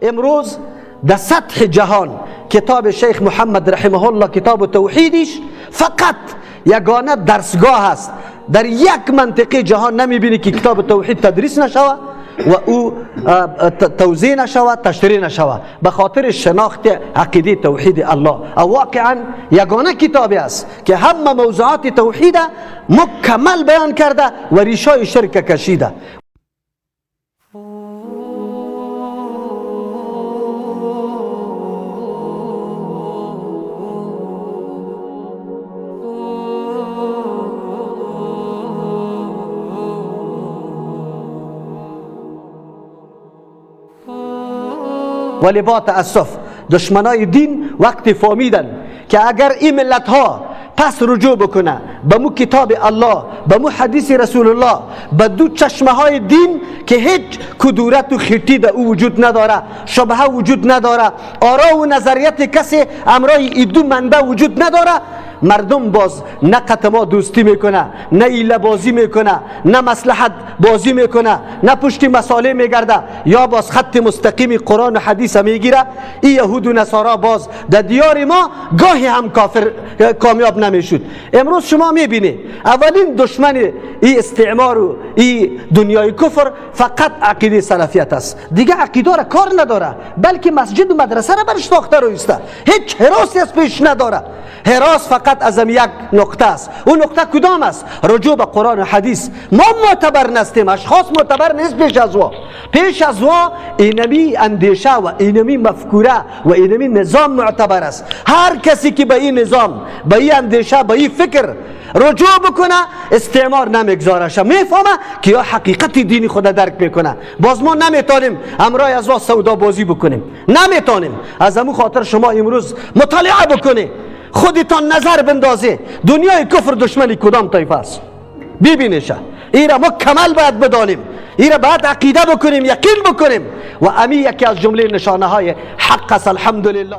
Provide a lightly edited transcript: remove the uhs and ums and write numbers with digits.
امروز در سطح جهان کتاب شیخ محمد رحمه الله، کتاب توحیدش، فقط یگانه درسگاه است. در یک منطقه جهان نمیبینی که کتاب توحید تدریس نشوه و او توضیح نشوه، تشریح نشوه، به خاطر شناخت عقیده توحید الله. او واقعا یگانه کتابی است که همه موضوعات توحید مکمل بیان کرده و ریشای شرک کشیده. ولی با تأسف دشمنای دین وقتی فهمیدن که اگر این ملت ها پس رجوع بکنه به مو کتاب الله، به مو حدیث رسول الله، به دو چشمه های دین که هیچ کدورت و خیتی در او وجود نداره، شبهه وجود نداره، آرا و نظریت کسی امرای ای دو منبع وجود نداره، مردم باز نه قط ما دوستی میکنه، نه ایله بازی میکنه، نه مصلحت بازی میکنه، نه پشت مساله میگرده، یا باز خط مستقیم قرآن و حدیث میگیره. ای یهود و نصارا باز در دیار ما گاهی هم کافر کامیاب نمیشد. امروز شما میبینی اولین دشمن ای استعمار و ای دنیای کفر فقط عقیده سلفیت است. دیگه عقیده را کار نداره، بلکه مسجد و مدرسه را برش ساخته رویسته، هیچ حراسی از پیش نداره. حراس فقط از یک نقطه است. اون نقطه کدام است؟ رجوع به قرآن و حدیث. ما معتبر نستیم، اشخاص معتبر نیست. پیش از وا اینمی اندیشه و اینمی مفکوره و اینمی نظام معتبر است. هر کسی که به این نظام، به این اندیشه، به این فکر رجوع بکنه، استعمار نمیگذارشه، میفهمه که یا حقیقت دینی خود درک میکنه. باز ما نمیتونیم امرای از وا سودا بازی بکنیم، نمیتونیم. از امو خاطر شما امروز مطالعه بکنی، خودتان نظر بندازه دنیای کفر دشمنی کدام طایفه است، ببینیشه. ایرا ما کمال باید بدانیم، ایرا باید عقیده بکنیم، یقین بکنیم و امی یکی از جمله نشانه های حق است. الحمدلله.